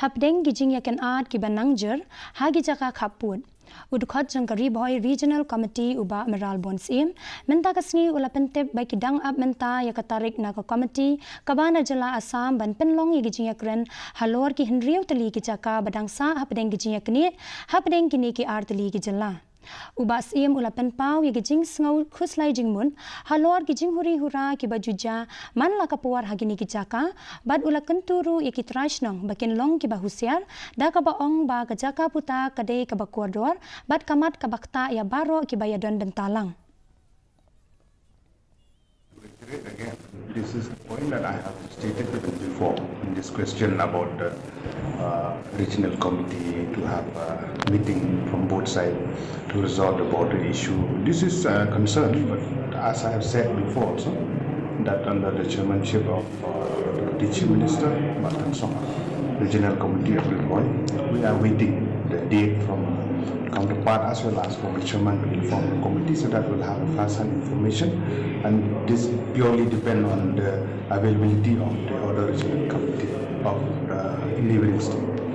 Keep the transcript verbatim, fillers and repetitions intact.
Hapdeng ki jingïakynad kiba nang jur ha ki jaka khappud, u dkhot jong ka Ri Bhoi Regional Committee u Bah Mayralborn Syiem mynta ka sngi u la pyntip ba ki dang ap mynta ïa ka tarik na ka komiti kaba na jylla Assam ban pynlong ïa ki jingïakren halor ki hynriew tylli ki jaka ba dang sah hapdeng ki jingïaknieh hapdeng kine ki ar tylli ki jylla. U Bah Syiem u la pynpaw ïa ki jingsngew khuslai jingmut halor ki jinghuri hura kiba ju jia man la ka por ha kine ki jaka, bad u la kyntu ruh ïa ki trai shnong ba kin long kiba husiar, da kaba ong ba ka jaka puta ka dei kaba kordor bad ka mat kaba ktah ïa baroh kiba ïadon bynta lang. This is the point that I have stated even before in this question about the uh, regional committee to have a meeting from both sides to resolve the border issue. This is a concern, but as I have said before also, that under the chairmanship of uh, the Deputy Chief Minister, Bah Thangsong, regional committee of Ri Bhoi, we are waiting the date from counterpart as well as from the chairman to inform the committee so that we'll have a first-hand information, and this purely depend on the availability of the other regional committee of the neighboring state.